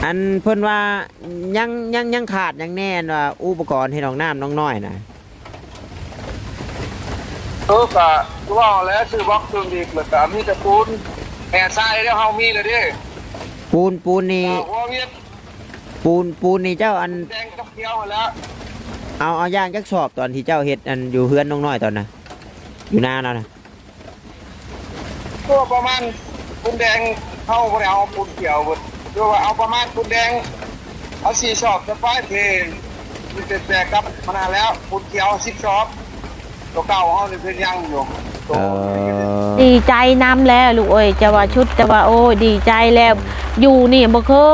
ອັນເພິ່ນວ່າຍັງ ຍັງ ຍັງຂາດຫຍັງແດ່ ອັນວ່າອຸປະກອນເຮັດຫ້ອງນ້ຳນ້ອງນ້ອຍນະ? ເອີ ກະຄືເວົ້າແຫຼະ ຊື້ບລັອກເຄິ່ງອີກ ແລ້ວກະມີແຕ່ປູນ ແຮ່ຊາຍແລ້ວ ເຮົາມີແລ້ວເດ້. ປູນ ປູນນີ້ ກະຫົວວຽດ ປູນ ປູນນີ້ເຈົ້າ ອັນ ແດງກັບຂຽວຫັ້ນແຫຼະ. ເອົາ ເອົາຢ່າງຈັກສອບ ຕອນທີ່ເຈົ້າເຮັດອັນຢູ່ເຮືອນນ້ອງນ້ອຍຕອນນະ ຢູ່ນາລາວນະ? ກໍປະມານປູນແດງ ເຮົາບໍ່ໄດ້ເອົາປູນຂຽວເບິດ ຄືວ່າເອົາປະມານປູນແດງ ເອົາສີ່ສອບ ສະບາຍເພ ມີແຕ່ ແຕ່ກັບມັນຫັ້ນແຫຼະ ປູນຂຽວສິບສອບ ຕົວເກົ່າເຮົານີ້ເປັນຍັງຢູ່. ເອີ ດີໃຈນຳແຫຼະລູກເອີຍ ຈະວ່າຊຸດ ຈະວ່າ ໂອ້ຍ ດີໃຈແລ້ວ ຢູ່ນີ້ບໍ່ເຄີ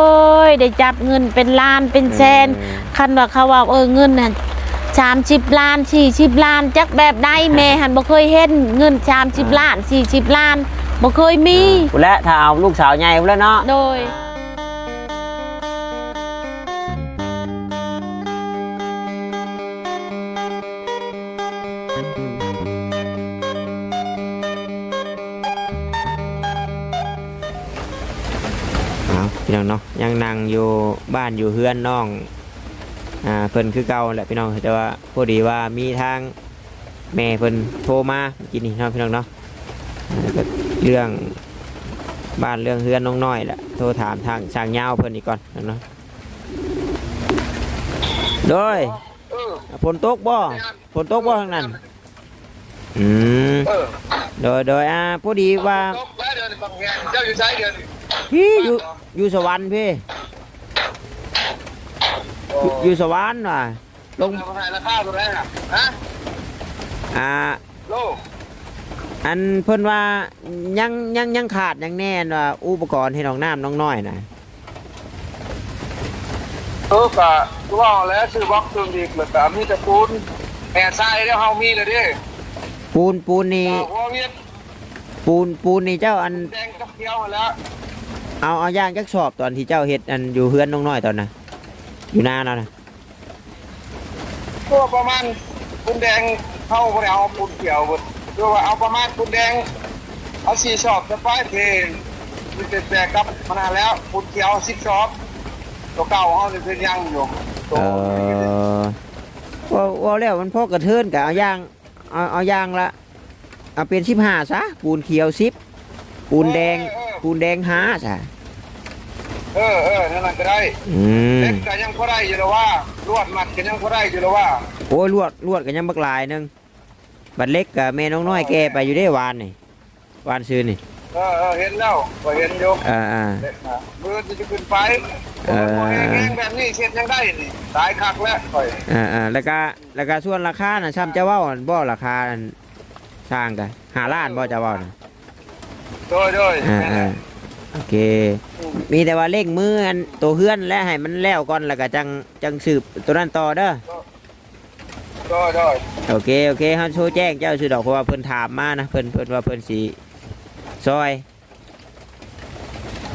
ຍໄດ້ຈັບເງິນເປັນລ້ານເປັນແສນ. ເອີ ຄັນວ່າເຂົາເວົ້າ ເອີ ເງິນຫັ້ນສາມສິບລ້ານ ສີ່ສິບລ້ານ ຈັກແບບໃດ ແມ່ຫັ້ນບໍ່ເຄີຍເຫັນເງິນສາມສິບລ້ານ ສີ່ສິບລ້ານ ບໍ່ເຄີຍມີ. ເອີ ພຸ້ນແຫຼະ ຖ້າເອົາລູກສາວໃຫຍ່ພຸ້ນແຫຼະເນາະ. ໂດຍ. ເອົາ ພີ່ນ້ອງເນາະ ຍັງນັ່ງຢູ່ບ້ານຢູ່ເຮືອນນ້ອງ ອ່າ ເພິ່ນຄືເກົ່າແຫຼະພີ່ນ້ອງ ແຕ່ວ່າພໍດີວ່າມີທາງແມ່ເພິ່ນໂທມາເມື່ອກີ້ນີ້ເນາະ ພີ່ນ້ອງເນາະ ອ່າ ກໍເລື່ອງບ້ານເລື່ອງເຮືອນນ້ອງນ້ອຍແຫຼະ ໂທຖາມທາງຊ່າງຍາວເພິ່ນອີກກ່ອນເນາະ. ໂດຍ ເອີ ຝົນຕົກບໍ່? ແມ່ນ ຝົນຕົກບໍ່ທາງນັ້ນ? ເອີ ອືມ ເອີ ໂດຍ ໂດຍ ອ່າ ພໍດີວ່າ ຝົນຕົກແລ້ວ ດຽວນີ້ບັກແຮງ ເຈົ້າຢູ່ໃສດຽວນີ້? ພີ້ ຢູ່ ບ້ານບໍ່? ຢູ່ສະຫວັນພີ້. ໂອ້ ຢູ່ ຢູ່ສະຫວັນວ່າ ລົງ ເອົາມາໃຫ້ລາຄາເທົ່າໃດນະ? ຮະ? ອ່າ ໂລ ອັນເພິ່ນວ່າຍັງ ຍັງ ຍັງຂາດຫຍັງແດ່ ອັນວ່າອຸປະກອນເຮັດຫ້ອງນ້ຳນ້ອງນ້ອຍນະ? ເອີ ກະຄືເວົ້າແຫຼະ ຊື້ບລັອກເຄິ່ງອີກ ແລ້ວກະມີແຕ່ປູນ ແຮ່ຊາຍແລ້ວ ເຮົາມີແລ້ວເດ້. ປູນ ປູນນີ້ ກະຫົວວຽດ ປູນ ປູນນີ້ເຈົ້າ ອັນ ແດງກັບຂຽວຫັ້ນແຫຼະ. ເອົາ ເອົາຢ່າງຈັກສອບ ຕອນທີ່ເຈົ້າເຮັດອັນຢູ່ເຮືອນນ້ອງນ້ອຍຕອນນະ ຢູ່ນາລາວນະ? ກໍປະມານປູນແດງ ເຮົາບໍ່ໄດ້ເອົາປູນຂຽວເບິດ ຄືວ່າເອົາປະມານປູນແດງ ເອົາສີ່ສອບ ສະບາຍເພ ມີແຕ່ ແຕ່ກັບມັນຫັ້ນແຫຼະ ປູນຂຽວສິບສອບ ຕົວເກົ່າເຮົານີ້ເປັນຍັງຢູ່. ເອີ ເວົ້າ ເວົ້າແລ້ວມັນພໍກະເທີນ ກະເອົາຢ່າງ ເອົາ ເອົາຢ່າງລະ ເອົາເປັນສິບຫ້າຊະ ປູນຂຽວສິບ ປູນແດງ ເອີ ເອີ ປູນແດງຫ້າຊະ. ເອີ ເອີ ແນວນັ້ນກໍໄດ້. ອືມ ເຫຼັກກໍຍັງພໍໄດ້ຢູ່ລະວ່າ ລວດມັດກໍຍັງພໍໄດ້ຢູ່ລະວ່າ. ໂອ້ຍ ລວດ ລວດກໍຍັງບັກຫຼາຍໜຶ່ງ ບັດເຫຼັກກໍແມ່ນ້ອງນ້ອຍແກ່ໄປຢູ່ເດ້ວານນີ້ ວານຊືນນີ້. ເອີ ເອີ ເຫັນແລ້ວ ຂ້ອຍເຫັນຢູ່. ເອີ ເອີ ເຫຼັກນະ ມື້ອື່ນຊິຂຶ້ນໄປ. ເອີ ແຮງແບບນີ້ເຮັດຫຍັງໄດ້ນີ້ ຕາຍຄັກແລ້ວຂ້ອຍ. ເອີ ເອີ ແລ້ວກະ ແລ້ວກະສ່ວນລາຄານະ ຊ່ຳເຈົ້າເວົ້າຫັ້ນບໍ່? ລາຄາອັນ ຊ່າງກະຫ້າລ້ານບໍ່ ເຈົ້າເວົ້ານະ? ໂດຍ ໂດຍ ອ່າ ແມ່ນແຫຼະ ອ່າ ໂອເຄ ອືມ ມີແຕ່ວ່າເລັ່ງມືອັນໂຕເຮືອນແລະ ໃຫ້ມັນແລ້ວກ່ອນ ແລ້ວກະຈັ່ງ ຈັ່ງສືບໂຕນັ້ນຕໍ່ເດີ. ໂດຍ ໂດຍ ໂອເຄ ໂອເຄ ເຮົາໂທແຈ້ງເຈົ້າຊື່ດອກ ເພາະວ່າເພິ່ນຖາມມານະ ເພິ່ນ ເພິ່ນວ່າເພິ່ນຊິຊ່ອຍ.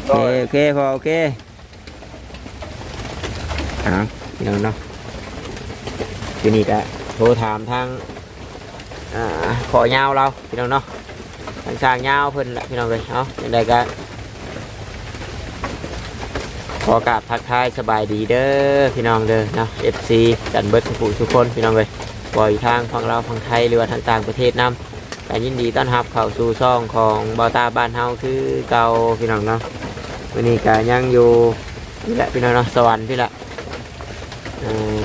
ໂອເຄ ໂອເຄ ພໍ ໂອເຄ ເອົາ ພີ່ນ້ອງເນາະ ທີນີ້ກະໂທຖາມທາງ ອ່າ ພໍ່ຍາວລາວ ພີ່ນ້ອງເນາະ ທາງຊ່າງຍາວເພິ່ນແຫຼະ ພີ່ນ້ອງເອີຍ. ເອົາ ຈັ່ງໃດກະຂໍກາບທັກທາຍສະບາຍດີເດີ ພີ່ນ້ອງເດີເນາະ ເອັຟຊີ ກັນເບິດສູ່ຜູ້ສູ່ຄົນ ພີ່ນ້ອງເອີຍ ບໍ່ວ່າຢູ່ທາງຝັ່ງລາວ ຝັ່ງໄທ ຫຼືວ່າທາງຕ່າງປະເທດນຳ. ກະຍິນດີຕ້ອນຮັບເຂົ້າສູ່ຊ່ອງຂອງບ່າວຕາບ້ານເຮົາຄືເກົ່າ ພີ່ນ້ອງເນາະ. ມື້ນີ້ກະຍັງຢູ່ນີ້ແຫຼະ ພີ່ນ້ອງເນາະ ສະຫວັນພີ້ແຫຼະ ເອີ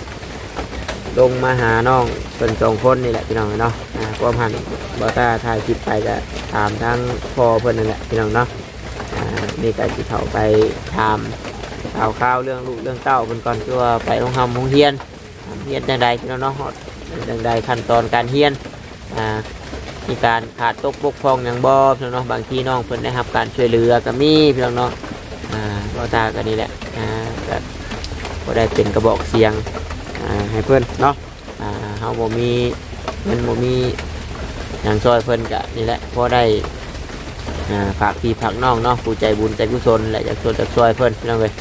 ລົງມາຫານ້ອງເພິ່ນສອງຄົນນີ້ແຫຼະ ພີ່ນ້ອງເນາະ. ອ່າ ຄວາມຫັນບ່າວຕາຖ່າຍຄລິບໄປກະຖາມທາງພໍ່ເພິ່ນນັ້ນແຫຼະ ພີ່ນ້ອງເນາະ. ອ່າ ນີ້ກະຊິເຂົ້າໄປຖາມຂ່າວຄາວເລື່ອງລູກເລື່ອງເຕົ້າເພິ່ນກ່ອນ ຄືວ່າໄປໂຮງຮ່ຳໂຮງຮຽນ ຮຽນຈັ່ງໃດ ພີ່ນ້ອງເນາະ ຮອດຈັ່ງໃດ ຂັ້ນຕອນການຮຽນ ອ່າ ມີການຂາດຕົກບົກຜ່ອງຫຍັງບໍ່ ພີ່ນ້ອງເນາະ. ບາງທີນ້ອງເພິ່ນໄດ້ຮັບການຊ່ວຍເຫຼືອກໍມີ ພີ່ນ້ອງເນາະ. ອ່າ ບ່າວຕາກໍນີ້ແຫຼະ ອ່າ ກໍພໍໄດ້ເປັນກະບອກສຽງ ອ່າ ໃຫ້ເພິ່ນເນາະ. ອ່າ ເຮົາບໍ່ມີເງິນ ບໍ່ມີຫຍັງຊ່ອຍເພິ່ນ ກະນີ້ແຫຼະ ພໍໄດ້ ອ່າ ຝາກພີ່ຝາກນ້ອງເນາະ ຜູ້ໃຈບຸນໃຈກຸສົນ ແລະ ຢາກຊ່ວຍ ຢາກຊ່ອຍເພິ່ນ ພີ່ນ້ອງເອີຍ.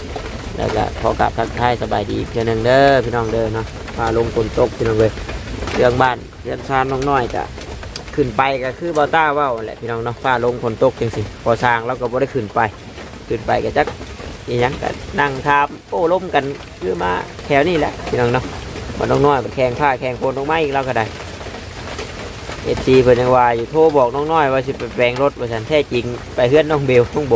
ແລ້ວກະຂໍກາບທັກທາຍສະບາຍດີອີກເທື່ອໜຶ່ງເດີ ພີ່ນ້ອງເດີເນາະ. ຟ້າລົງຝົນຕົກ ພີ່ນ້ອງເອີຍ ເລື່ອງບ້ານເຮືອນຊານນ້ອງນ້ອຍກະ ຂຶ້ນໄປກະຄືບ່າວຕາເວົ້າຫັ້ນແຫຼະ ພີ່ນ້ອງເນາະ. ຟ້າລົງຝົນຕົກຈັ່ງຊີ້ ພໍ່ຊ່າງລາວກໍບໍ່ໄດ້ຂຶ້ນໄປ ຂຶ້ນໄປກະຈັກ ອີ່ຫຍັງ ກໍນັ່ງຖາມໂອ້ລົມກັນ ຄືມາແຖວນີ້ແຫຼະພີ່ນ້ອງເນາະ. ບັດນ້ອງນ້ອຍໄປແຂ່ງຟ້າແຂ່ງຝົນ ລົງມາອີກ ລາວກໍໄດ້. ເອັຟຊີເພິ່ນຍັງວ່າຢູ່ ໂທບອກນ້ອງນ້ອຍວ່າຊິໄປແປງລົດວ່າຊັ້ນ, ແທ້ຈິງໄປເຮືອນນ້ອງເບວ ນ້ອງໂບ.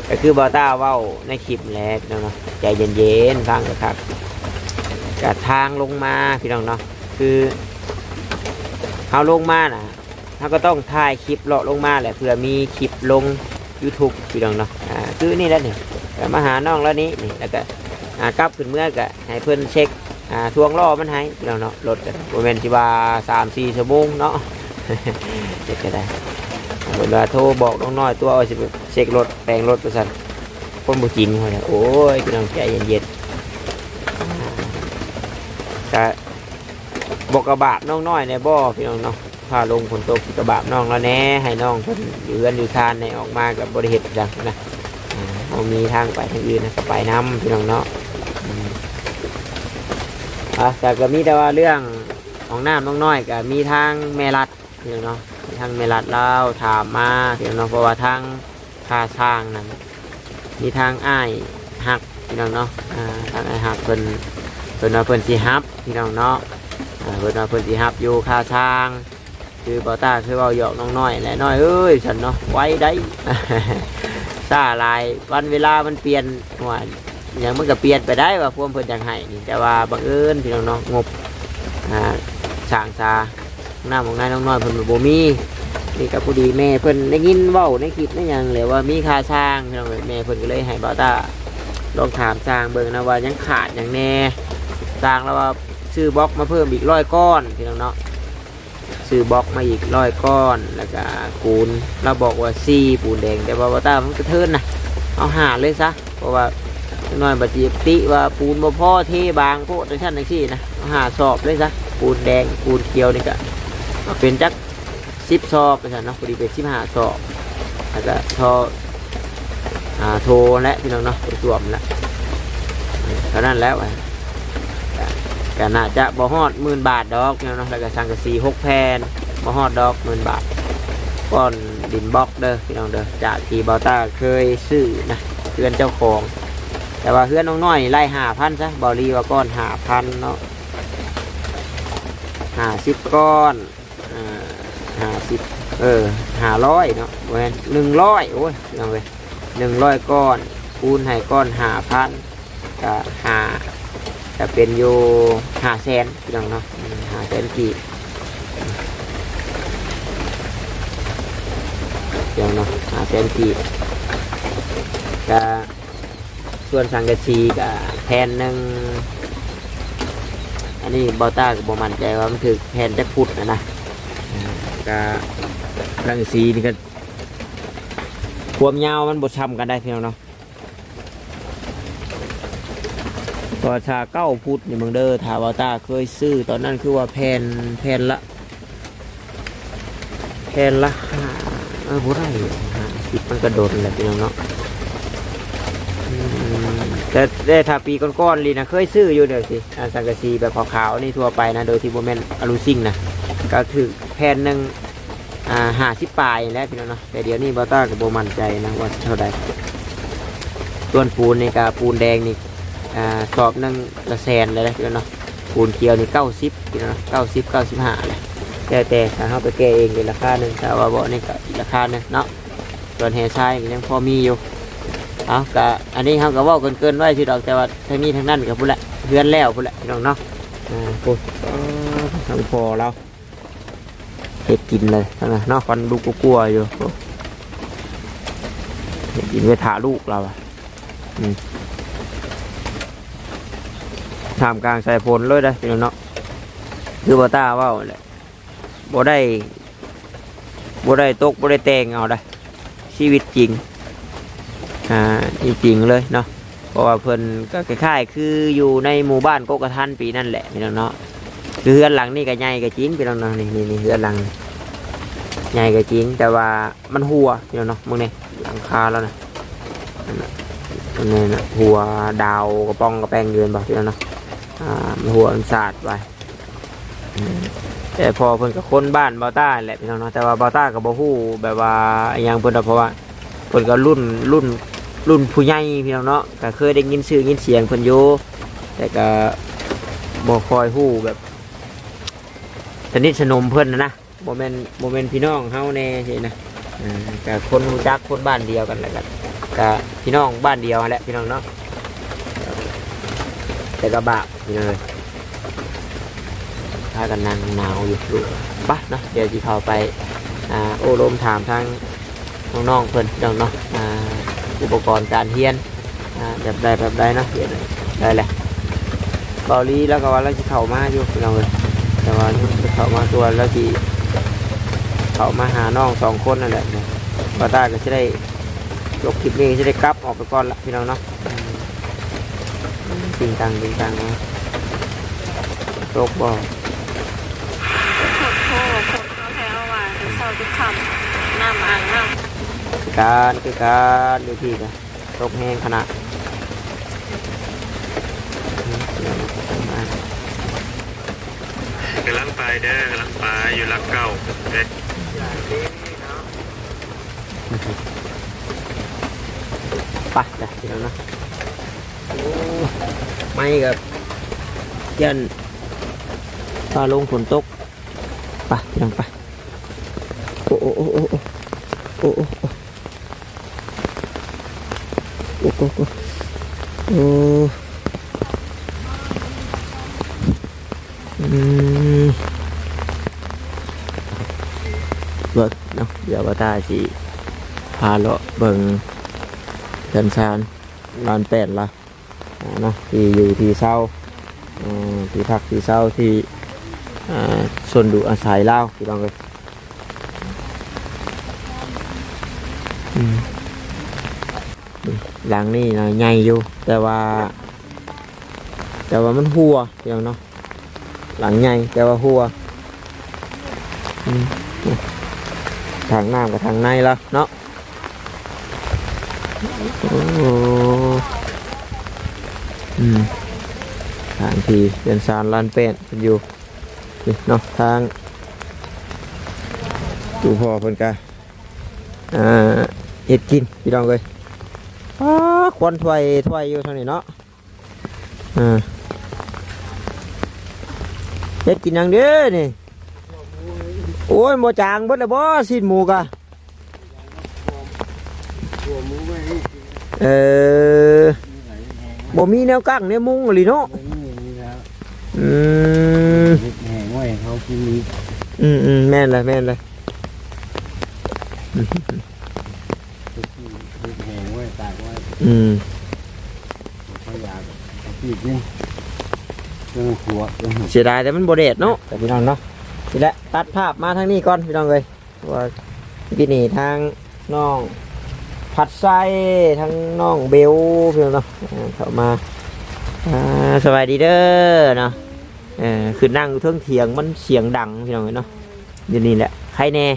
ກໍຄືບ່າວຕ້າເວົ້າໃນຄລິບແຫຼະພີ່ນ້ອງເນາະ, ໃຈເຢັນໆ ຟັງຄັກໆ. ກະທາງລົງມາພີ່ນ້ອງເນາະ, ຄືເຮົາລົງມານະ ເຮົາກໍຕ້ອງຖ່າຍຄລິບເລາະລົງມາແຫຼະ ເພື່ອມີຄລິບລົງ YouTube ພີ່ນ້ອງເນາະ. ອ່າ ຄືນີ້ແຫຼະນີ້ ກໍມາຫານ້ອງລາວນີ້ນີ້ ແລ້ວກໍ ອ່າ ກັບຂຶ້ນເມືອກໍໃຫ້ເພິ່ນເຊັກ ອ່າ ຖ່ວງລໍ້ມັນໃຫ້ພີ່ນ້ອງເນາະ. ລົດກໍບໍ່ແມ່ນຊິວ່າສາມສີ່ຊົ່ວໂມງເນາະ ເຮັດກໍໄດ້. ເພິ່ນວ່າໂທບອກນ້ອງນ້ອຍຕົວະ ວ່າຊິໄປເຊັກລົດ ແປງລົດວ່າຊັ້ນ. ຄົນບໍ່ຈິງ ໂອ້ຍ ພີ່ນ້ອງໃຈເຢັນໆ. ອ່າ ກະ ບໍ່ກະບາບນ້ອງນ້ອຍແດ່ບໍ່ພີ່ນ້ອງເນາະ? ຟ້າລົງຝົນຕົກຊິກະບາບນ້ອງລາວແດ່, ໃຫ້ນ້ອງເພິ່ນຢູ່ເຮືອນຢູ່ຊານແດ່, ອອກມາກໍບໍ່ໄດ້ເຮັດຫຍັງນະ. ອ່າ ເຮົາມີທາງໄປທາງອື່ນນະ ກໍໄປນຳພີ່ນ້ອງເນາະ. ອືມ ອ່າ ແຕ່ກໍມີແຕ່ວ່າເລື່ອງຫ້ອງນ້ຳນ້ອງນ້ອຍ ກໍມີທາງແມ່ລັດ ພີ່ນ້ອງເນາະ, ມີທາງແມ່ລັດລາວຖາມມາພີ່ນ້ອງເນາະ, ເພາະວ່າທາງ ຄ່າຊ່າງນັ້ນ ມີທາງອ້າຍຮັກພີ່ນ້ອງເນາະ. ອ່າ ທາງອ້າຍຮັກເພິ່ນ ເພິ່ນວ່າເພິ່ນຊິຮັບພີ່ນ້ອງເນາະ. ອ່າ ເພິ່ນວ່າເພິ່ນຊິຮັບຢູ່ຄ່າຊ່າງ. ຄືບ່າວຕ້າເຄີຍເວົ້າຫຍອກນ້ອງນ້ອຍແຫຼະ, ນ້ອຍເອີຍ ຊັ້ນເນາະ, ໄວໄດ໋ ຊ້າຫຼາຍ, ວັນເວລາມັນປ່ຽນ. ວ່າຫຍັງມັນກໍປ່ຽນໄປໄດ້ວ່າ ຄວາມເພິ່ນຢາກໃຫ້ນີ້, ແຕ່ວ່າບັງເອີນພີ່ນ້ອງເນາະ, ງົບ ອ່າ ສ້າງສາ ນ້ຳຂອງນາຍນ້ອງນ້ອຍເພິ່ນບໍ່ມີ. ນີ້ກໍພໍດີແມ່ເພິ່ນໄດ້ຍິນເວົ້າໃນຄລິບໃນຫຍັງແຫຼະ ວ່າມີຄ່າຊ່າງພີ່ນ້ອງເອີຍ. ແມ່ເພິ່ນກໍເລີຍໃຫ້ບ່າວຕ້າລອງຖາມຊ່າງເບິ່ງນະ ວ່າຍັງຂາດຫຍັງແດ່. ຊ່າງລາວວ່າຊື້ບລັອກມາເພີ່ມອີກຮ້ອຍກ້ອນພີ່ນ້ອງເນາະ, ຊື້ບລັອກມາອີກຮ້ອຍກ້ອນ ແລ້ວກໍປູນ ລາວບອກວ່າສີ່ ປູນແດງ, ແຕ່ວ່າບ່າວຕ້າມັນກະເທີນນະ, ເອົາຫ້າເລີຍຊະ. ເພາະວ່າຈັກໜ້ອຍບັດຊິຕິວ່າປູນບໍ່ພໍ ເທບາງໂພດ ຈັ່ງຊັ້ນຈັ່ງຊີ້ນະ, ເອົາຫ້າສອບເລີຍຊະ. ປູນແດງ ປູນຂຽວນີ້ກະເອົາເປັນຈັກສິບສອບວ່າຊັ້ນເນາະ, ພໍດີເປັນສິບຫ້າສອບ. ແລ້ວກະທໍ່ ອ່າ ໂທແຫຼະພີ່ນ້ອງເນາະ, ໂຖສ້ວມແຫຼະ, ເທົ່ານັ້ນແຫຼະ. ກະ ກະໜ້າຈະບໍ່ຮອດໝື່ນບາດດອກພີ່ນ້ອງເນາະ. ແລ້ວກະສັງກະສີຫົກແຜ່ນ ບໍ່ຮອດດອກໝື່ນບາດ. ກ້ອນດິນບລັອກເດີພີ່ນ້ອງເດີ, ຈາກທີ່ບ່າວຕ້າເຄີຍຊື້ນະ ເຮືອນເຈົ້າຂອງ. ແຕ່ວ່າເຮືອນນ້ອງນ້ອຍນີ້ໄລ່ຫ້າພັນຊະ, ບ່າວລີວ່າກ້ອນຫ້າພັນເນາະ, ຫ້າສິບກ້ອນ. ອ່າ ຫ້າສິບ ເອີ ຫ້າຮ້ອຍເນາະ, ບໍ່ແມ່ນ ໜຶ່ງຮ້ອຍ. ໂອ້ຍ ພີ່ນ້ອງເອີຍ ໜຶ່ງຮ້ອຍກ້ອນ ຄູນໃຫ້ກ້ອນຫ້າພັນ ກະຫ້າ ກະເປັນຢູ່ຫ້າແສນ ພີ່ນ້ອງເນາະ, ຫ້າແສນກີບ ພີ່ນ້ອງເນາະ, ຫ້າແສນກີບ. ກະ ສ່ວນສັງກະສີກະແຜ່ນໜຶ່ງ, ອັນນີ້ບ່າວຕ້າກໍບໍ່ໝັ້ນໃຈວ່າມັນຖືກແຜ່ນຈັກຟຸດນະນະ. ອ່າ ກະສັງກະສີນີ້ກໍຄວາມຍາວມັນບໍ່ຊ່ຳກັນໄດ໋ ພີ່ນ້ອງເນາະ. ກໍຖ້າເກົ້າຟຸດນີ້ເບິ່ງເດີ, ຖ້າບ່າວຕ້າເຄີຍຊື້ຕອນນັ້ນ ຄືວ່າແຜ່ນ ແຜ່ນລະ ແຜ່ນລະຫ້າ ເອີ ບໍ່ໄດ້ ຫ້າສິບ ມັນກະດົນແຫຼະ ພີ່ນ້ອງເນາະ. ອືມ ແຕ່ ແຕ່ຖ້າປີກ່ອນໆລີ້ນະ ເຄີຍຊື້ຢູ່ແນວຊີ້ ອາ ສັງກະສີແບບຂາວໆນີ້ທົ່ວໄປນະ ໂດຍທີ່ບໍ່ແມ່ນອາລູຊິງນະ ກະຖືກແຜ່ນໜຶ່ງ ອ່າ ຫ້າສິບປາຍແຫຼະ ພີ່ນ້ອງເນາະ. ແຕ່ດຽວນີ້ບ່າວຕ້າກໍບໍ່ໝັ້ນໃຈນະວ່າເທົ່າໃດ. ສ່ວນປູນນີ້ກະ ປູນແດງນີ້ ອ່າ ສອບໜຶ່ງກະແສນແລ້ວເດ້ພີ່ນ້ອງເນາະ, ປູນຂຽວນີ້ເກົ້າສິບພີ່ນ້ອງເນາະ, ເກົ້າສິບ ເກົ້າສິບຫ້າແຫຼະ. ແຕ່ ແຕ່ຖ້າເຮົາໄປແກ່ເອງກໍອີກລາຄາໜຶ່ງ, ຖ້າວ່າບໍ່ນີ້ກໍອີກລາຄາໜຶ່ງເນາະ. ສ່ວນແຮ່ຊາຍກໍຍັງພໍມີຢູ່. ເອົາ ກະອັນນີ້ເຮົາກໍເວົ້າເກີນໆໄວ້ຊື່ດອກ, ແຕ່ວ່າທັງນີ້ທັງນັ້ນກໍພຸ້ນແຫຼະ ເຮືອນແລ້ວພຸ້ນແຫຼະພີ່ນ້ອງເນາະ. ອ່າ ພຸ້ນ ເອີ ທາງພໍ່ລາວ ເຮັດກິນເລີຍເນາະ, ຄວັນລຸກກົວໆຢູ່. ເຮັດກິນໄວ້ຖ້າລູກລາວອະ. ອືມ ທ່າມກາງສາຍຝົນເລີຍເດ້ພີ່ນ້ອງເນາະ, ຄືບ່າວຕ້າເວົ້າແຫຼະ ບໍ່ໄດ້ ບໍ່ໄດ້ຕົກ ບໍ່ໄດ້ແຕ່ງເອົາເດ້. ຊີວິດຈິງ ອ່າ ຈິງໆເລີຍເນາະ, ເພາະວ່າເພິ່ນກໍຄ້າຍໆຄືຢູ່ໃນໝູ່ບ້ານກົກກະທັນປີນັ້ນແຫຼະພີ່ນ້ອງເນາະ. ຄືເຮືອນຫຼັງນີ້ກໍໃຫຍ່ກໍຈິງພີ່ນ້ອງເນາະ, ນີ້ ນີ້ ນີ້ເຮືອນຫຼັງໃຫຍ່ກໍຈິງ ແຕ່ວ່າມັນຮົ່ວພີ່ນ້ອງເນາະ. ເບິ່ງນີ້ຫຼັງຄາລາວນະ ອັນນັ້ນນະ ຮົ່ວດາວກະປ່ອງກະແປງຢູ່ ເຫັນບໍ່ພີ່ນ້ອງເນາະ. ອ່າ ມັນຮົ່ວ ມັນສາດໄປ. ອືມ ແຕ່ພໍ່ເພິ່ນກໍຄົນບ້ານບ່າວຕ້າແຫຼະພີ່ນ້ອງເນາະ, ແຕ່ວ່າບ່າວຕ້າກໍບໍ່ຮູ້ແບບວ່າອີ່ຫຍັງເພິ່ນດອກ, ເພາະວ່າເພິ່ນກໍລຸ້ນ ລຸ້ນ ລຸ້ນຜູ້ໃຫຍ່ພີ່ນ້ອງເນາະ ກໍເຄີຍໄດ້ຍິນຊື່ຍິນສຽງເພິ່ນຢູ່ ແຕ່ກໍບໍ່ຄ່ອຍຮູ້ແບບສະໜິດສະໜົມເພິ່ນນະ ບໍ່ແມ່ນ ບໍ່ແມ່ນພີ່ນ້ອງເຮົາແດ່ຊີ້ນະ ເອີ ກໍຄົນຮູ້ຈັກ ຄົນບ້ານດຽວກັນ ແລ້ວກໍ ກໍພີ່ນ້ອງບ້ານດຽວຫັ້ນແຫຼະພີ່ນ້ອງເນາະ ແຕ່ກໍບາບພີ່ນ້ອງເອີຍ ພາກັນນັ່ງໜາວຢູ່ ໄປເນາະ ດຽວຊິເຂົ້າໄປ ອ່າ ໂອ້ລົມຖາມທາງນ້ອງໆເພິ່ນພີ່ນ້ອງເນາະ ອ່າ ອຸປະກອນການຮຽນ ອ່າ ແບບໃດແບບໃດເນາະ ຮຽນໄດ້ແຫຼະ ເບົາຫຼີລາວກໍວ່າລາວຊິເຂົ້າມາຢູ່ພີ່ນ້ອງເອີຍ ແຕ່ວ່າຍັງບໍ່ເຂົ້າມາ ຄືວ່າລາວຊິເຂົ້າມາຫານ້ອງສອງຄົນນັ້ນແຫຼະ ບ່າວຕ້າກໍຊິໄດ້ ຈົບຄລິບນີ້ຊິໄດ້ກັບອອກໄປກ່ອນລະພີ່ນ້ອງເນາະ ອືມ ຕິງຕັງຕິງຕັງເນາະ ຕົກບໍ່? ໂພດໂພ ຝົນເຮົາແທ້ເຮົາວ່າ ແຕ່ເຊົ້າຈົນຄ່ຳ ນ້ຳອ່າງນ້ຳ ຄືກັນ ຄືກັນ ຢູ່ທີ່ກະຕົກແຮງຂະໜາດ ກຳລັງໄປເດີ ກຳລັງໄປ ຢູ່ຫຼັກເກົ້າເດ້. ໄປ ໄປພີ່ນ້ອງເນາະ ໂອ້ ໄມ້ກໍຢ້ານຟ້າລົງຝົນຕົກ ໄປພີ່ນ້ອງໄປ ໂອ້ ໂອ້ ໂອ້ ໂອ້ ໂອ້ ໂອ້ ໂອ້ ໂອ້ ໂອ້ ໂອ້ ອືມ ເບິ່ງເນາະ ດຽວບ່າວຕ້າຊິພາເລາະເບິ່ງເຮືອນຊານລານແປ້ນລະເນາະ ທີ່ຢູ່ທີ່ເຊົາ ເອີ ທີ່ພັກທີ່ເຊົາ ທີ່ ເອີ ຊົນຢູ່ອາໄສລາວ ພີ່ນ້ອງເອີຍ ອືມ ຫຼັງນີ້ນະໃຫຍ່ຢູ່ ແຕ່ວ່າ ແຕ່ວ່າມັນຮົ່ວ ພີ່ນ້ອງເນາະ ຫຼັງໃຫຍ່ແຕ່ວ່າຮົ່ວ ອືມ ຖັງນ້ຳກໍຖັງໃນລະເນາະ ໂອ້ ອືມ ທາງທີ່ເຮືອນຊານລານແປ້ນເພິ່ນຢູ່ນີ້ເນາະ ທາງ ໂອ້ ພໍ່ເພິ່ນກະ ອ່າ ເຮັດກິນ ພີ່ນ້ອງເອີຍ ອ້າ ຄວັນຖ້ວຍໆຢູ່ທາງນີ້ເນາະ ອ່າ ເຮັດກິນຫຍັງເດ້ນີ້? ໂອ້ຍ ບໍ່ຈາງເບິດແລ້ວບໍ່ ຊີ້ນໝູກະ? ເອີ ບໍ່ມີແນວກັ້ງແນວມຸງອີ່ຫຼີເນາະ ອືມ ເຮັດແຫ້ງໄວ້ເຮົາກິນອີກ ອືມໆ ແມ່ນແຫຼະ ແມ່ນແຫຼະ ເຮັດແຫ້ງໄວ້ ຕາກໄວ້ ອືມ ເຂົາຢາກເອົາປີກນີ້ ເຊິ່ງຂົວ ເອີ ເສຍດາຍແຕ່ມັນບໍ່ແດດເນາະ ແຕ່ພີ່ນ້ອງເນາະ ນີ້ແຫຼະ ຕັດພາບມາທາງນີ້ກ່ອນ ພີ່ນ້ອງເອີຍ ເພາະວ່າກີ້ນີ້ທາງນ້ອງພັດໄຊ ທາງນ້ອງເບວ ພີ່ນ້ອງເນາະ ເຂົ້າມາ ອ່າ ສະບາຍດີເດີເນາະ ເອີ ຂຶ້ນນັ່ງຢູ່ເທິງຖຽງ ມັນສຽງດັງ ພີ່ນ້ອງເອີຍເນາະ ຢູ່ນີ້ແຫຼະ ໃຄແດ່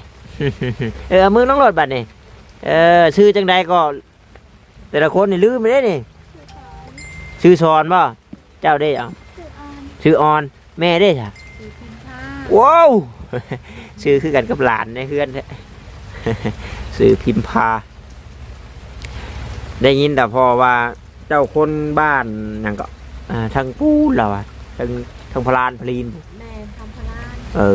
ເອີ ເອົາມືລົງໂລດບັດນີ້ ເອີ ຊື່ຈັ່ງໃດກໍ? ແຕ່ລະຄົນນີ້ລືມໄປເດ້ນີ້ ຊື່ສອນບໍ່? ເຈົ້າເດ້ ເອົ້າ ຊື່ອອນ ແມ່ເດ້ຊະ? ຊື່ພິມພາ ວ້າວ ຊື່ຄືກັນກັບຫຼານໃນເຮືອນແທ້ ຊື່ພິມພາ ໄດ້ຍິນແຕ່ພໍ່ວ່າ ເຈົ້າຄົນບ້ານຫຍັງເກາະ ອ່າ ທາງປູນລາວວ່າ ທາງ ທາງພະລານພະລີນ ແມ່ນ ທາງພະລານ ເອີ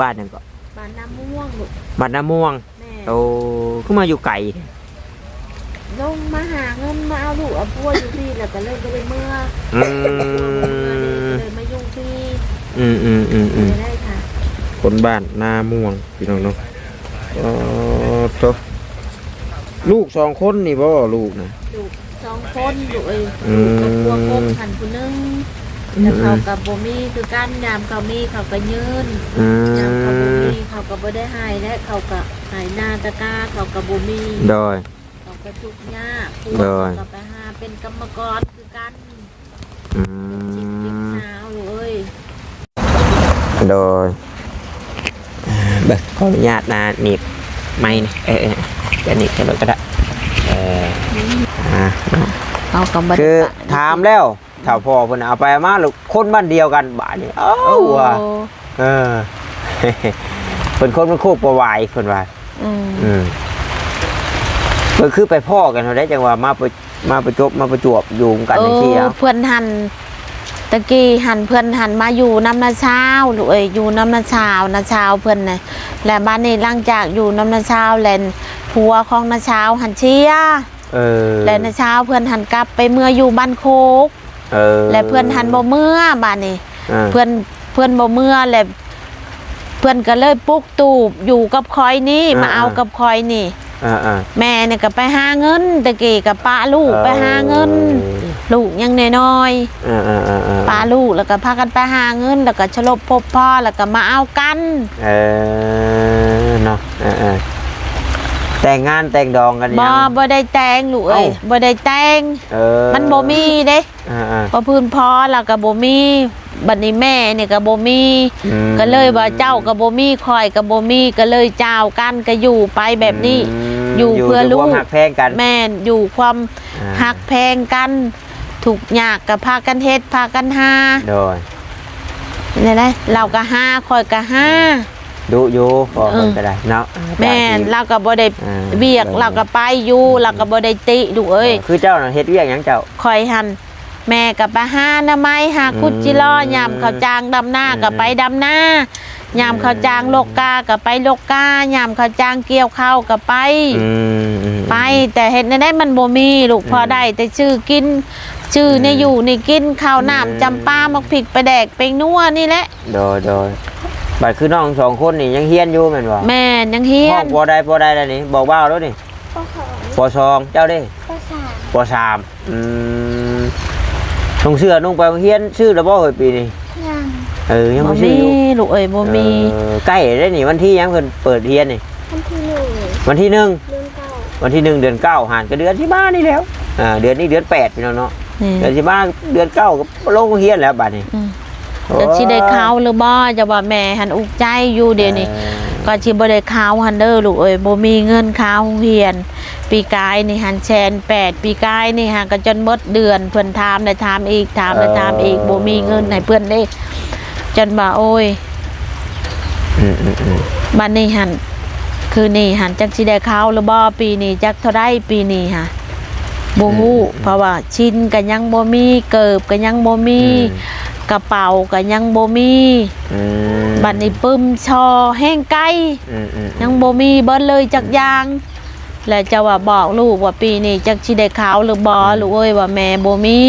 ບ້ານຫຍັງເກາະ? ບ້ານນາມ່ວງລູກ ບ້ານນາມ່ວງ ແມ່ນ ໂອ້ ຄືມາຢູ່ໄກແທ້? ລົງມາຫາເງິນ ມາເອົາລູກເອົາຜົວຢູ່ພີ້ ແລ້ວກໍເລີຍບໍ່ໄດ້ເມືອ ອືມ ເລີຍມາຢູ່ພີ້ ອືມໆໆໆ ໄດ້ຄ່ະ ຄົນບ້ານນາມ່ວງ ພີ່ນ້ອງເນາະ ອໍ ໂທ້ ລູກສອງຄົນນີ້ບໍ່ ລູກນະ? ລູກສອງຄົນລູກເອີຍ ອືມ ລູກກັບຜົວກົບຫັ້ນຜູ້ໜຶ່ງ ອືມ ແລ້ວເຂົາກໍບໍ່ມີຄືກັນ ຍາມເຂົາມີເຂົາກໍຍື່ນ ອືມ ຍາມເຂົາບໍ່ມີເຂົາກໍບໍ່ໄດ້ໃຫ້ ແລະເຂົາກໍໄຖນາຕະກາເຂົາກໍບໍ່ມີ ໂດຍ ເຂົາກໍທຸກຍາກ ໂດຍ ຜົວກໍໄປຫາເປັນກຳມະກອນຄືກັນ ອືມ ເຈັບເຈັບຊາວລູກເອີຍ ໂດຍ ເບິ່ງ ຂໍອະນຸຍາດນະ ໜີບໄມນີ້ ເອີ ເອີ ຈະໜີບໃສ່ລົດກໍໄດ້ ເອີ ອ່າ ເຮົາກໍບໍ່ໄດ້ ຄືຖາມແລ້ວ ຖ້າພໍ່ເພິ່ນເອົາໄປເອົາມາ ແລ້ວຄົນບ້ານດຽວກັນບາດນີ້ ເອົ້າ ໂອ້ ວ່າ ເອີ ເພິ່ນຄົນມັນໂຄກປະຫວາຍ ເພິ່ນວ່າ ອືມ ອືມ ກໍຄືໄປພໍ້ກັນເທົ່າໃດ ຈັ່ງວ່າມາປະ ມາປະຈົບມາປະຈວບຢູ່ນຳກັນ ເອີ ຈັ່ງຊີ້ເນາະ. ເພື່ອນຫັ້ນ ຕະກີ້ຫັ້ນເພື່ອນຫັ້ນມາຢູ່ນຳນ້າສາວ ລູກເອີຍ ຢູ່ນຳນ້າສາວ ນ້າສາວເພິ່ນນະ. ແລ້ວບາດນີ້ຫຼັງຈາກຢູ່ນຳນ້າສາວແລ້ວ ຜົວຂອງນ້າສາວຫັ້ນເສຍ ເອີ ແລ້ວນ້າສາວເພິ່ນຫັ້ນກັບໄປເມືອຢູ່ບ້ານໂຄກ ເອີ ແລ້ວເພິ່ນຫັ້ນບໍ່ເມືອ ບາດນີ້ ເອີ ເພິ່ນ ເພິ່ນບໍ່ເມືອ ແລ້ວເພິ່ນກໍເລີຍປຸກຕູບຢູ່ກັບຂ້ອຍນີ້ ອ່າໆ ມາເອົາກັບຂ້ອຍນີ້ ອ່າໆ ແມ່ນີ້ກໍໄປຫາເງິນ ແຕ່ກີ້ກໍປະລູກ ເອີ ໄປຫາເງິນ ລູກຍັງນ້ອຍໆ ອ່າໆໆໆ ປະລູກ ແລ້ວກໍພາກັນໄປຫາເງິນ ແລ້ວກໍສະຫຼົບພົບພໍ້ ແລ້ວກໍມາເອົາກັນ ເອີ ເນາະ ເອີໆ ແຕ່ງງານແຕ່ງດອງກັນຍັງ? ບໍ່ ບໍ່ໄດ້ແຕ່ງລູກເອີຍ ເອົ້າ ບໍ່ໄດ້ແຕ່ງ ເອີ ມັນບໍ່ມີເດ້ ອ່າໆ ພໍພື້ນພໍລະກໍບໍ່ມີ ບັດນີ້ແມ່ນີ້ກໍບໍ່ມີ ອືມ ກໍເລີຍວ່າເຈົ້າກໍບໍ່ມີ ຂ້ອຍກໍບໍ່ມີ ກໍເລີຍຈາວກັນ ກໍຢູ່ໄປແບບນີ້ ອືມ ຢູ່ເພື່ອລູກ ຢູ່ດ້ວຍຄວາມຮັກແພງກັນ ແມ່ນ ຢູ່ຄວາມ ອ່າ ຮັກແພງກັນ ທຸກຍາກກໍພາກັນເຮັດ ພາກັນຫາ ໂດຍ ແນວໃດ ລາວກໍຫາ ຂ້ອຍກໍຫາ ດຸຢູ່ ພໍ່ເພິ່ນ ເອີ ກໍໄດ້ເນາະ ແມ່ນ ຈາກທີ່ ລາວກໍບໍ່ໄດ້ ອ່າ ວຽກ ໂດຍ ລາວກໍໄປຢູ່ ອືມ ລາວກໍບໍ່ໄດ້ຕິລູກເອີຍ ເອີ ຄືເຈົ້ານະເຮັດວຽກຫຍັງເຈົ້າ? ຂ້ອຍຫັ້ນ ແມ່ກໍໄປຫາໜໍ່ໄມ້ ຫາຂຸດຈິລໍ ອືມ ຍາມເຂົາຈ້າງດຳນາ ອືມ ກໍໄປດຳນາ ຍາມເຂົາຈ້າງລົກກ້າກໍໄປລົກກ້າ ຍາມເຂົາຈ້າງກ່ຽວເຂົ້າກໍໄປ ອືມ ອືມ ໄປ ແຕ່ເຮັດແນວໃດມັນບໍ່ມີລູກ ອືມ ພໍໄດ້ແຕ່ຊື້ກິນ ຊື້ ອືມ ແນວຢູ່ແນວກິນ ເຂົ້ານ້ຳ ອືມ ຈຳປາ ໝາກພິກ ປາແດກ ແປ້ງນົວນີ້ແຫຼະ ໂດຍ ໂດຍ ບັດຄືນ້ອງສອງຄົນນີ້ຍັງຮຽນຢູ່ແມ່ນບໍ່? ແມ່ນ ຍັງຮຽນ ຮ້ອງ ປ.ໃດ ປ.ໃດແລ້ວນີ້ ບອກບ່າວໂລດນີ້ ປ.ສອງ ປ.ສອງ ເຈົ້າເດ້? ປ.ສາມ ປ.ສາມ ອືມ ນຸ່ງເສື້ອນຸ່ງໄປໂຮງຮຽນ ຊື້ແລ້ວບໍ່ເຮີ້ຍປີນີ້? ຍັງ ເອີ ຍັງບໍ່ຊື້ຢູ່ ບໍ່ມີລູກເອີຍ ບໍ່ມີ ເອີ ໃກ້ແລ້ວນີ້ ວັນທີຫຍັງເພິ່ນເປີດຮຽນນີ້? ວັນທີໜຶ່ງ ວັນທີໜຶ່ງ ເດືອນເກົ້າ ວັນທີໜຶ່ງ ເດືອນເກົ້າ ຫານກໍເດືອນຊິມານີ້ແລ້ວ ອ່າ ເດືອນນີ້ເດືອນແປດ ພີ່ນ້ອງເນາະ ແມ່ນ ເດືອນຊິມາເດືອນເກົ້າກໍລົງໂຮງຮຽນແລ້ວບາດນີ້ ອືມ ໂອ້ຍ ຈັກຊິໄດ້ເຂົ້າຫຼືບໍ່ ຈະວ່າແມ່ຫັ້ນອຸກໃຈຢູ່ດຽວນີ້ ເອີ ກໍຊິບໍ່ໄດ້ເຂົ້າຫັ້ນເດີລູກເອີຍ ບໍ່ມີເງິນຄ່າໂຮງຮຽນ ປີກາຍນີ້ຫັ້ນແສນແປດ ປີກາຍນີ້ຫາກໍຈົນເບິດເດືອນ ເພິ່ນຖາມແລ້ວຖາມອີກ ຖາມແລ້ວຖາມອີກ ເອີ ບໍ່ມີເງິນໃຫ້ເພິ່ນເດ້ ຈົນວ່າ ໂອ້ຍ ອືມໆໆ ບັດນີ້ຫັ້ນ ຄືນີ້ຫັ້ນ ຈັກຊິໄດ້ເຂົ້າຫຼືບໍ່ ປີນີ້ຈັກເທົ່າໃດ ປີນີ້ຫາ ບໍ່ຮູ້ ອືມໆໆ ເພາະວ່າຊິນກໍຍັງບໍ່ມີ ເກີບກໍຍັງບໍ່ມີ ອືມ ກະເປົາກໍຍັງບໍ່ມີ ອືມ ບັດນີ້ປຶ້ມຊໍແຮງໄກ ອືມໆໆ ຍັງບໍ່ມີເບິດເລີຍຈັກຢ່າງ ແລະ ເຈົ້າວ່າບອກລູກວ່າປີນີ້ຈັກຊິໄດ້ເຂົ້າຫຼືບໍ່ ອືມ ລູກເອີຍ ວ່າແມ່ບໍ່ມີ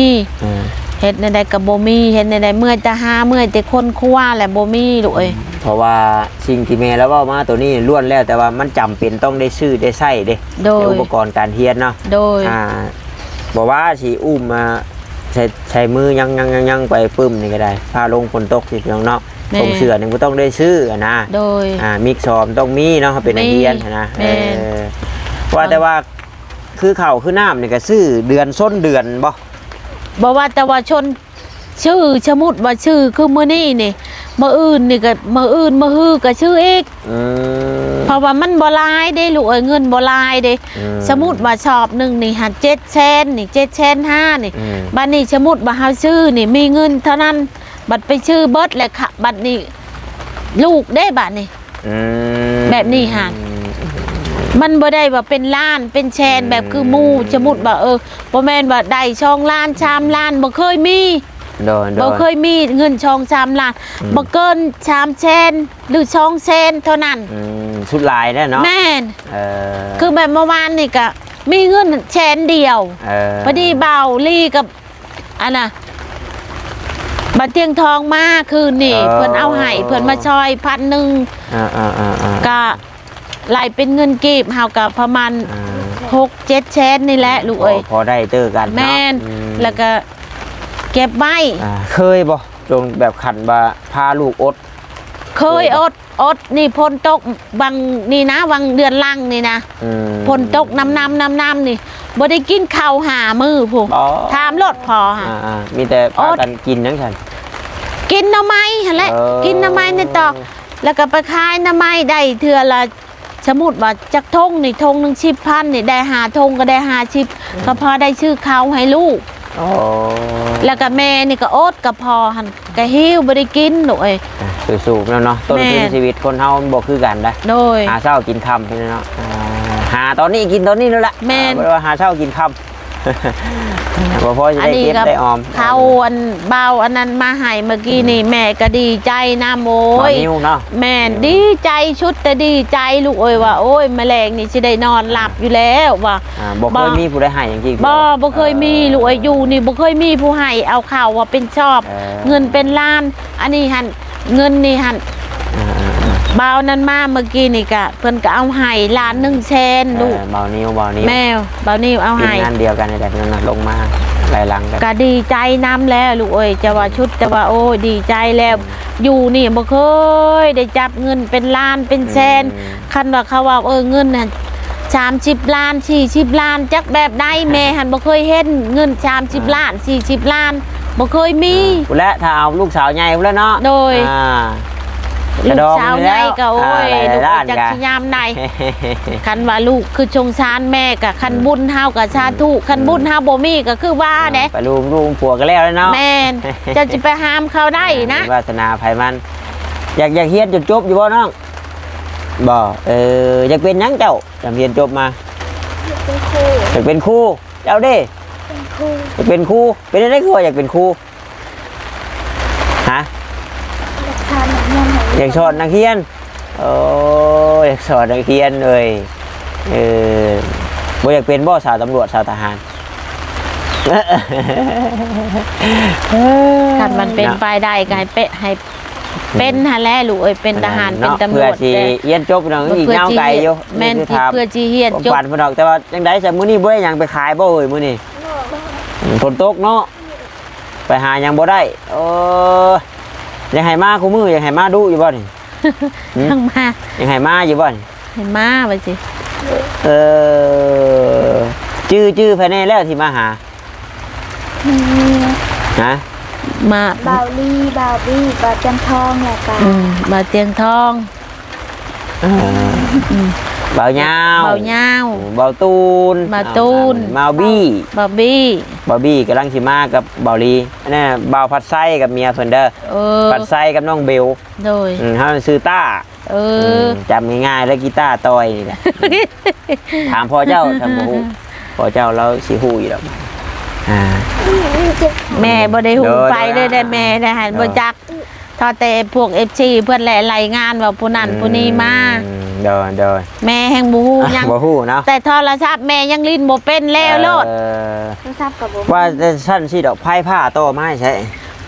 ອືມ ເຮັດແນວໃດກໍບໍ່ມີ ເຮັດແນວໃດ ເມື່ອຍແຕ່ຫາ ເມື່ອຍແຕ່ຄົ້ນຄວ້າ ແລະ ບໍ່ມີລູກເອີຍ ອືມ ເພາະວ່າສິ່ງທີ່ແມ່ລາວເວົ້າມາໂຕນີ້ລ້ວນແລ້ວ ແຕ່ວ່າມັນຈຳເປັນຕ້ອງໄດ້ຊື້ໄດ້ໃຊ້ເດ້ ໂດຍ ອຸປະກອນການຮຽນເນາະ ໂດຍ ອ່າ ບໍ່ວ່າຊິອຸ້ມມາ ໃສ່ ໃສ່ມືຍັງໆໆໆ ໄປປຶ້ມນີ້ກໍໄດ້ ຟ້າລົງຝົນຕົກຊິ ພີ່ນ້ອງເນາະ ແມ່ນ ຖົງເສື້ອນີ້ບໍ່ຕ້ອງໄດ້ຊື້ຫັ້ນນະ ໂດຍ ອ່າ ມິກຊອມຕ້ອງມີເນາະ ເຮົາເປັນນັກຮຽນຫັ້ນນະ ແມ່ນ ເອີ ວ່າແຕ່ວ່າ ຄືເຂົ້າຄືນ້ຳນີ້ກໍຊື້ເດືອນຊົນເດືອນບໍ່? ບໍ່ວ່າແຕ່ວ່າຊົນ ຊື້ ສະມຸດວ່າຊື້ຄືມື້ນີ້ນີ້ ມື້ອື່ນນີ້ກໍ ມື້ອື່ນມື້ຮືກໍຊື້ອີກ ອືມ ເພາະວ່າມັນບໍ່ຫຼາຍເດ້ລູກເອີຍ ເງິນບໍ່ຫຼາຍເດ້ ອືມ ສະມຸດວ່າສອບໜຶ່ງນີ້ຫາເຈັດແສນນີ້ ເຈັດແສນຫ້ານີ້ ອືມ ບັດນີ້ສະມຸດວ່າເຮົາຊື້ນີ້ມີເງິນເທົ່ານັ້ນ ບັດໄປຊື້ເບິດແລ້ວ ບັດນີ້ລູກເດ້ບາດນີ້ ອືມ ແບບນີ້ຫາ ມັນບໍ່ໄດ້ວ່າເປັນລ້ານເປັນແສນ ອືມ ແບບຄືໝູ່ ສະມຸດວ່າ ເອີ ບໍ່ແມ່ນວ່າໄດ້ສອງລ້ານສາມລ້ານ ບໍ່ເຄີຍມີ ໂດຍໆ ບໍ່ເຄີຍມີເງິນສອງສາມລ້ານ ອືມ ບໍ່ເກີນສາມແສນ ຫຼື ສອງແສນເທົ່ານັ້ນ ອືມ ສຸດຫຼາຍແລ້ວເນາະ ແມ່ນ ເອີ ຄືແບບເມື່ອວານນີ້ກະມີເງິນແສນດຽວ ເອີ ພໍດີບ່າວລີກັບ ອັນນ່າ ບັດທ່ຽງທອງມາຄືນນີ້ ເອີ ເພິ່ນເອົາໃຫ້ ເພິ່ນມາຊ່ອຍພັນໜຶ່ງ ອ່າໆໆໆ ກະໄລ່ເປັນເງິນກີບ ເຮົາກະປະມານ ອ່າ ຫົກເຈັດແສນນີ້ແຫຼະ ລູກເອີຍ ພໍ ພໍໄດ້ເຕີກັນເນາະ ແມ່ນ ອືມ ແລ້ວກະເກັບໄວ້ ອ່າ ເຄີຍບໍ່ ຈົນແບບຂັ້ນວ່າພາລູກອົດ? ເຄີຍ ເຄີຍບໍ່? ອົດ ອົດນີ້ ຝົນຕົກຫວ່າງນີ້ນະ ຫວ່າງເດືອນຫຼັງນີ້ນະ ອືມ ຝົນຕົກນຳໆໆໆນີ້ ບໍ່ໄດ້ກິນເຂົ້າຫ້າມື້ພຸ້ນ ອໍ ຖາມໂລດພໍ່ຫາ ອ່າໆ ມີແຕ່ພາກັນກິນຫຍັງຊັ້ນ? ກິນໜໍ່ໄມ້ຫັ້ນແຫຼະ ເອີ ກິນໜໍ່ໄມ້ໃນຕອກ ແລ້ວກໍໄປຂາຍໜໍ່ໄມ້ໄດ້ເທື່ອລະ ສະມຸດວ່າຈັກຖົງນີ້ ຖົງໜຶ່ງສິບພັນນີ້ ໄດ້ຫ້າຖົງກໍໄດ້ຫ້າສິບ ອືມ ກໍພໍໄດ້ຊື້ເຂົ້າໃຫ້ລູກ ອໍ ແລ້ວກໍແມ່ນີ້ກໍອົດ ກໍພໍ່ຫັ້ນ ກະຫິວ ບໍ່ໄດ້ກິນລູກເອີຍ ອ່ະ ສູ້ໆ ແລ້ວເນາະ ຕົ້ນທຶນ ແມ່ນ ຊີວິດຄົນເຮົາມັນບໍ່ຄືກັນໃດ໋ ໂດຍ ຫາເຊົ້າກິນຄ່ຳ ພີ່ນ້ອງເນາະ ອ່າ ຫາຕອນນີ້ກິນຕອນນີ້ໂລດລະ ແມ່ນ ບໍ່ໄດ້ວ່າຫາເຊົ້າກິນຄ່ຳ ບໍ່ພໍຊິໄດ້ເກັບໄດ້ອອມ ເຂົ້າອັນບ່າວອັນນັ້ນມາໃຫ້ເມື່ອກີ້ນີ້ ແມ່ກໍດີໃຈນຳ ໂອ້ຍ ແມ່ນ ດີໃຈ ສຸດແຕ່ດີໃຈລູກເອີຍ ວ່າ ໂອ້ຍ ມະແລງນີ້ຊິໄດ້ນອນຫຼັບຢູ່ແລ້ວວ່າ ອ່າ ບໍ່ເຄີຍມີຜູ້ໃດໃຫ້ຈັ່ງຊີ້ ບໍ່ ບໍ່ເຄີຍມີ ເອີ ລູກເອີຍ ຢູ່ນີ້ບໍ່ເຄີຍມີຜູ້ໃຫ້ເອົາເຂົ້າວ່າເປັນຊອບ ເອີ ເງິນເປັນລ້ານ ອັນນີ້ຫັ້ນ ເງິນນີ້ຫັ້ນ ອ່າໆໆ ບ່າວນັ້ນມາເມື່ອກີ້ນີ້ກະ ເພິ່ນກໍເອົາໃຫ້ລ້ານໜຶ່ງແສນ ເອີ ລູກ ບ່າວນິວ ບ່າວນິວ ແມ່ນ ບ່າວນິວເອົາໃຫ້ ທີມງານດຽວກັນນີ້ແຫຼະ ເພິ່ນນັ່ງລົງມາຫຼາຍຫຼັງກັນ ກໍດີໃຈນຳແລ້ວລູກເອີຍ ຈະວ່າ ອືມ ຊຸດ ແຕ່ວ່າ ໂອ້ຍ ດີໃຈແລ້ວ ອືມ ຢູ່ນີ້ບໍ່ເຄີຍໄດ້ຈັບເງິນເປັນລ້ານເປັນແສນ ອືມ ຄັນວ່າເຂົາເວົ້າ ເອີ ເງິນຫັ້ນສາມສິບລ້ານ ສີ່ສິບລ້ານ ຈັກແບບໃດ ແມ່ຫັ້ນບໍ່ເຄີຍເຫັນເງິນສາມສິບລ້ານ ອ່າ ສີ່ສິບລ້ານ ບໍ່ເຄີຍມີ ອ່າ ພຸ້ນແຫຼະ ຖ້າເອົາລູກສາວໃຫຍ່ພຸ້ນແຫຼະເນາະ ໂດຍ ອ່າ ລູກສາວໃຫຍ່ກໍ ໂອ້ຍ ລູກຈັກຊິຍາມໃດ ຄັນວ່າລູກຄືສົງສານແມ່ກໍ ຄັນ ອືມ ບຸນເຮົາກໍສາທຸ ອືມ ຄັນບຸນເຮົາບໍ່ມີກໍຄືວ່າເດ້ ອ່າ ໄປລູມລູກຜົວກໍແລ້ວເນາະ ແມ່ນ ເຈົ້າຊິໄປຫ້າມເຂົາໄດ້ນະ ອ່າ ວາສະໜາໃຜມັນ ຢາກ ຢາກຮຽນຈົນຈົບຢູ່ບໍ່ນ້ອງ? ບໍ່ ເອີ ຢາກເປັນຫຍັງເຈົ້າ? ຈຳຮຽນຈົບມາ ຢາກເປັນຄູ ຢາກເປັນຄູ ເຈົ້າເດ້? ເປັນຄູ ຢາກເປັນຄູ ເປັນຈັ່ງໃດຄືວ່າຢາກເປັນຄູ? ຮະ? ຢາກສອນນັກຮຽນໃຫ້ ຢາກສອນນັກຮຽນ ໂອ້ ຢາກສອນນັກຮຽນເອີຍ ເອີ ບໍ່ຢາກເປັນບໍ່ສາວຕຳຫຼວດ ສາວທະຫານ? ຄັນມັນເປັນໄປໄດ້ກໍໃຫ້ເປະ ໃຫ້ ເປັນຫັ້ນແຫຼະລູກເອີຍ ເປັນທະຫານ ເປັນຕຳຫຼວດ ເພື່ອຊິຮຽນຈົບເນາະ ອີກຍາວໄກຢູ່ ແມ່ນ ເພື່ອຊິຮຽນຈົບ ຝັນເພິ່ນດອກ ແຕ່ວ່າຈັ່ງໃດຊະ ມື້ນີ້ບໍ່ໄດ້ຫຍັງໄປຂາຍບໍ່ເອີຍ ມື້ນີ້ ອືມ ຝົນຕົກເນາະ ໄປຫາຫຍັງບໍ່ໄດ້ ໂອ້ຍ ຢາກໃຫ້ມາຄູ່ມື້ ຢາກໃຫ້ມາດຸຢູ່ບໍ່ນີ້? ຫືມ? ຍັງມາ ຍັງໃຫ້ມາຢູ່ບໍ່ນີ້? ໃຫ້ມາວ່າຊິ ເອີ ຈື່ ຈື່ໃຜແດ່ແລ້ວທີ່ມາຫາ? ມີ ຮະ? ມາ ບ່າວລີ ບ່າວບີ ບ່າວຈຽງທອງ ແລ້ວກໍ ອືມ ບ່າວຈຽງທອງ ເອີ ອືມ ບ່າວຍາວ ບ່າວຍາວ ບ່າວຕູນ ບ່າວຕູນ ບ່າວບີ ບ່າວບີ ບ່າວບີກຳລັງຊິມາກັບບ່າວລີ ອັນນັ້ນບ່າວພັດໄຊກັບເມຍເພິ່ນເດີ ເອີ ພັດໄຊກັບນ້ອງເບວ ໂດຍ ອືມ ເຮົາຊື່ຕ້າ ເອີ ອືມ ຈຳງ່າຍໆ ແລ້ວ ກີຕາຕ່ອຍນີ້ແຫຼະ ຖາມພໍ່ເຈົ້າ ທ່ານບໍ່ຮູ້ ພໍ່ເຈົ້າລາວຊິຮູ້ຢູ່ດອກ ອ່າ ແມ່ບໍ່ໄດ້ຮູ້ ໂດຍ ໄປເລີຍ ໂດຍ ແມ່ໄດ້ຫັ້ນ ອ່າ ບໍ່ຈັກ ຖ້າແຕ່ພວກເອັຟຊີເພິ່ນແຫຼະລາຍງານວ່າຜູ້ນັ້ນ ອືມ ຜູ້ນີ້ມາ ໂດຍ ໂດຍ ແມ່ແຮ່ງບໍ່ຮູ້ຫຍັງ ບໍ່ຮູ້ເນາະ ແຕ່ໂທລະສັບແມ່ຍັງຫຼິ້ນບໍ່ເປັນແລ້ວໂລດ ເອີ ໂທລະສັບກໍບໍ່ ວ່າແຕ່ຊັ້ນຊິດອກ ໄຟຟ້າຕໍ່ມາໃສ?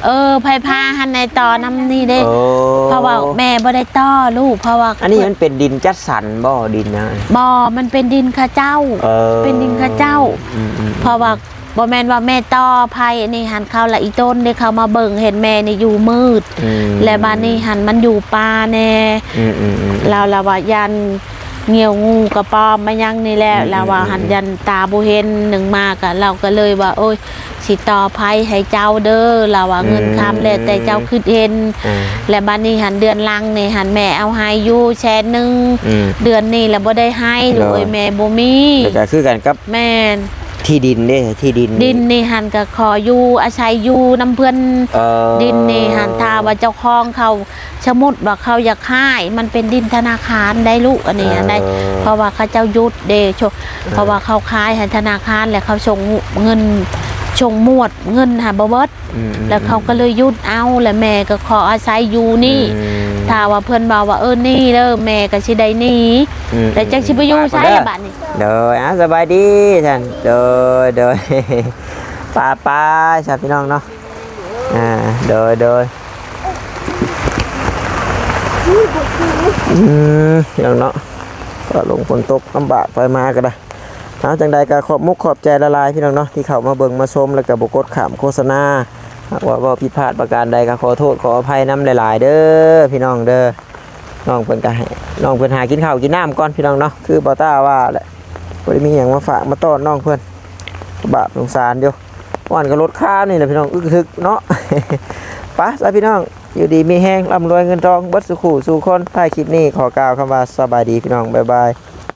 ເອີ ໄຟຟ້າຫັ້ນໃນຕໍ່ນຳນີ້ເດ້ ໂອ້ ເພາະວ່າແມ່ບໍ່ໄດ້ຕໍ່ລູກ ເພາະວ່າ ອັນນີ້ມັນເປັນດິນຈັດສັນບໍ່? ດິນນະ ບໍ່ ມັນເປັນດິນເຂົາເຈົ້າ ເອີ ເປັນດິນເຂົາເຈົ້າ ອືມໆໆ ເພາະວ່າບໍ່ແມ່ນວ່າແມ່ຕໍ່ໄຟອັນນີ້ຫັ້ນ ເຂົາລະອີ່ຕົນເດ້ ເຂົາມາເບິ່ງເຫັນແມ່ນີ້ຢູ່ມືດ ອືມ ແລະບາດນີ້ຫັ້ນມັນຢູ່ປ່າແດ່ ອືມໆໆ ລາວລະວ່າຢ້ານ ງຽວງູກະປອມມາຫຍັງນີ້ແຫຼະ ອືມໆໆ ລາວວ່າຫັ້ນ ຢ້ານຕາບໍ່ເຫັນ ໜຶ່ງມາກະ ລາວກະເລີຍວ່າ ໂອ້ຍ ຊິຕໍ່ໄຟໃຫ້ເຈົ້າເດີ ລາວວ່າ ອືມ ເງິນຄຳແລ້ວແຕ່ເຈົ້າຄິດເຫັນ ອ່າ ແລະບາດນີ້ຫັ້ນ ເດືອນຫຼັງນີ້ຫັ້ນ ແມ່ເອົາໃຫ້ຢູ່ແສນໜຶ່ງ ອືມ ເດືອນນີ້ລະບໍ່ໄດ້ໃຫ້ ໂດຍ ລູກເອີຍ ແມ່ບໍ່ມີ ແລ້ວກະຄືກັນກັບ ແມ່ນ ທີ່ດິນເດ້ ທີ່ດິນ ດິນນີ້ຫັ້ນກະຂໍຢູ່ອາໄສຢູ່ນຳເພິ່ນ ເອີ ດິນນີ້ຫັ້ນ ຖ້າວ່າເຈົ້າຂອງເຂົາ ສົມມຸດວ່າເຂົາຢາກຂາຍ ມັນເປັນດິນທະນາຄານໄດ໋ລູກ ອັນນີ້ ເອີ ໄດ໋ ເພາະວ່າເຂົາເຈົ້າຢຸດເດ້ ເອີ ເພາະວ່າເຂົາຂາຍໃຫ້ທະນາຄານ ແລ້ວເຂົາສົ່ງເງິນ ສົ່ງມວດເງິນຫາບໍ່ເບິດ ອືມໆໆ ແລ້ວເຂົາກໍເລີຍຢຸດເອົາ ແລ້ວແມ່ກໍຂໍອາໄສຢູ່ນີ້ ອືມ ຖ້າວ່າເພິ່ນເວົ້າວ່າ ເອີ ໜີເດີ ແມ່ກໍຊິໄດ້ໜີ ອືມໆໆ ແລ້ວຈັກຊິໄປຢູ່ໃສລະບາດນີ້ ໂດຍ ອ່າ ສະບາຍດີທ່ານ ໂດຍ ໂດຍ ປາ ປາ ຊະ ພີ່ນ້ອງເນາະ ອ່າ ໂດຍ ໂດຍ ອືມ ພີ່ນ້ອງເນາະ ຟ້າລົງຝົນຕົກລຳບາກໄປມາກໍໄດ້ ເອົາ ຈັ່ງໃດກໍຂອບມຸກຂອບໃຈຫຼາຍໆ ພີ່ນ້ອງເນາະ ທີ່ເຂົ້າມາເບິ່ງມາຊົມ ແລ້ວກໍບໍ່ກົດຂ້າມໂຄສະນາ ຫາກວ່າເວົ້າຜິດພາດປະການໃດກໍຂໍໂທດຂໍອະໄພນຳຫຼາຍໆ ເດີ ພີ່ນ້ອງເດີ ນ້ອງເພິ່ນກໍໃຫ້ ນ້ອງເພິ່ນຫາກິນເຂົ້າກິນນ້ຳກ່ອນ ພີ່ນ້ອງເນາະ ຄືບ່າວຕ້າວ່າແຫຼະ ບໍ່ໄດ້ມີຫຍັງມາຝາກມາຕ້ອນນ້ອງເພິ່ນ ບາບສົງສານຢູ່ ວ່ານກໍລົດຄານີ້ແຫຼະ ພີ່ນ້ອງ ອຶກທຶກເນາະ ໄປຊະ ພີ່ນ້ອງ ຢູ່ດີມີແຮງ ລ່ຳລວຍເງິນທອງ ເບິດສູ່ຄູ່ສູ່ຄົນ ທ້າຍຄລິບນີ້ຂໍກ່າວຄຳວ່າ ສະບາຍດີ ພີ່ນ້ອງ ບາຍບາຍ.